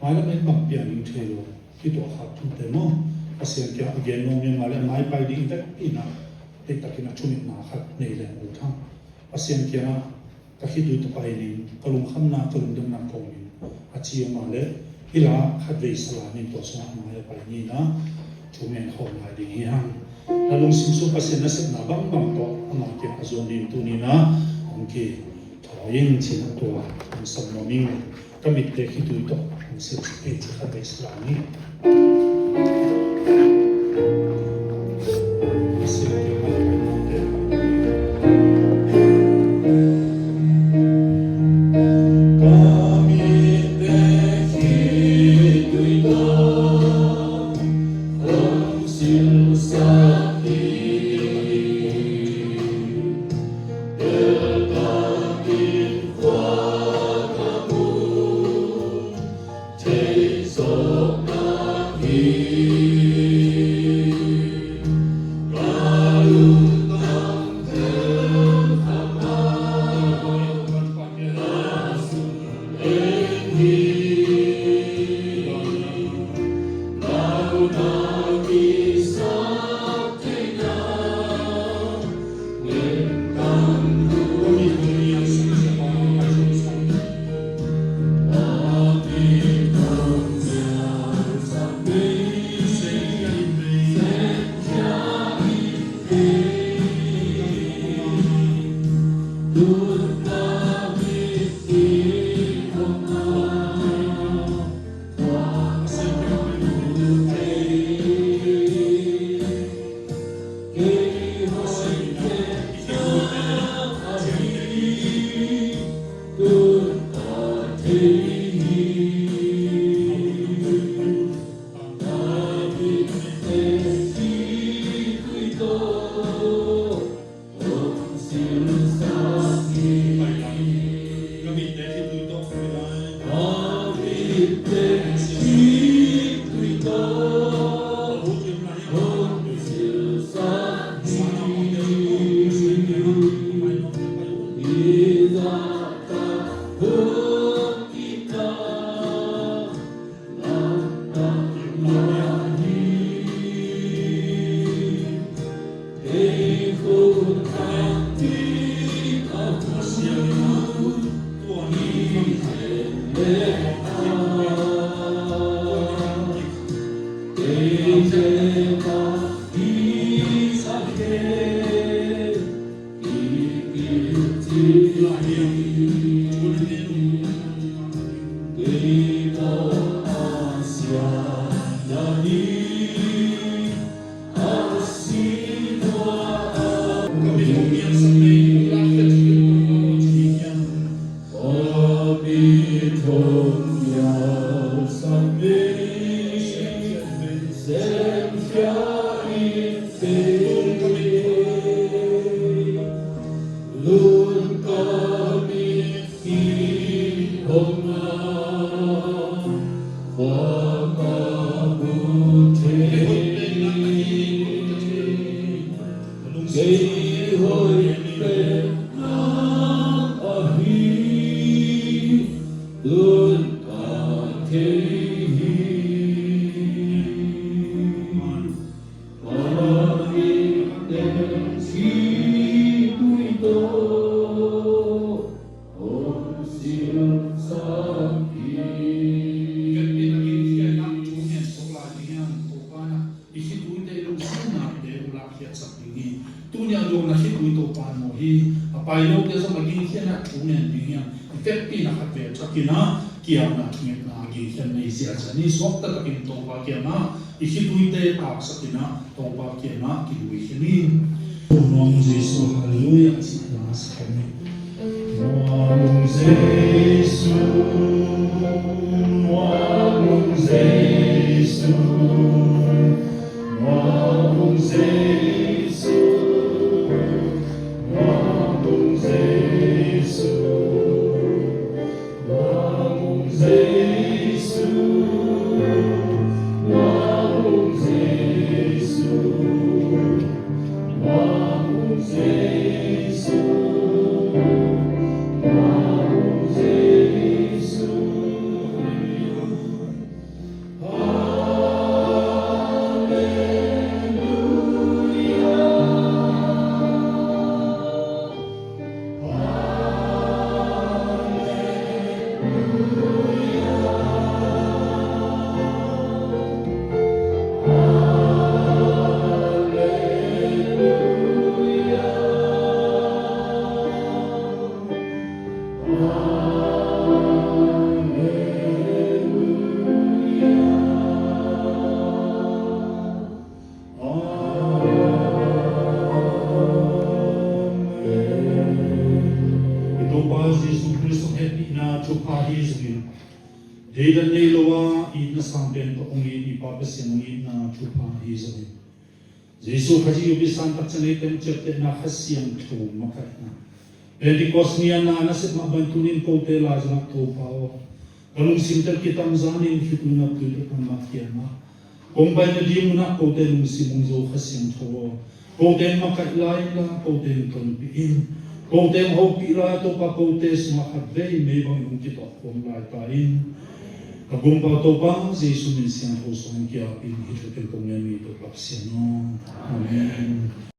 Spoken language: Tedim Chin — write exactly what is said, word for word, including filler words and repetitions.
Alam en bang piang ding thei lo, hih tua khat thumte maw. Pasian kiang a gen nuam hi mah leh a maipai ding vekpi in ah, deihtakin a thungetna khat nei leng ut hang. Pasian kiangah ka khitui tawh pai ning, ka lungkhamna, ka lungdamna kong ning, a ci hi mah leh, hih la khatvei sa lai ning, tua sungah a maipai ni in ah, thu ngen khawm lai ding hi hang. Na lungsim sung Pasian nasepna bangbang tawh ama kiang a zuan ding tuni in ah hong kithawi in, ci-in ah tua hong sam nuam ing. Ka mitte khitui tawh hong silh sak ei, ci khatvei sa lai ni. Ka mitte khitui tawh hong silh sak hi. Beltak in khua ka mu thei zawkna hi. Ka lungtang tel kha mah, na sung en hi. Launak i sak theihna, I khituite i lungsimnate hong lakkhiatsak ding hi. Tuni a dong na khitui Topa in maw hi, a pai lote zong a gingkhiatna thu ngen ding hi hang. I vekpi in a khatvei takin a kiamna thungetna gingkhiatna i ziahziah ni. Suakta takin Topa kiangah i khituite taksak in a, Topa kiangah kilui khin ni. Nuam Jesu, halleluiah, cihna sa khat ni. Nuam Jesu, nuam Jesu, nuam Jesu, nuam Jesu. Nuam Jesu, nuam Jesu, nuam Jesu, nuam Jesu. Theidan nei lo a itna sang pen tawh hong it i Pa Pasian hong itna thupha hi zongin, Jesuh Khazih i upna sang tak ciang ei teng ciaptehna Kha Siangtho makaihna, Pentecost ni a na nasep mah bang tunin kote lai zongah Topa aw, ka lungsim tawh kitamzanin khitui naptui tawh ka mah kiangah kong paina ding munah kote lungsim hong zo Kha Siangtho aw, kote makaih lai inla, kote tonpih in, kote hopih lai, Topa kote sungah khatvei mei bangin hong kitawh khawm lai ta in. Ka Gumpa Topa Jesuh min siangtho sungah kiapin hih thu pen kong ngen mi Topa Pasian aw. Amen.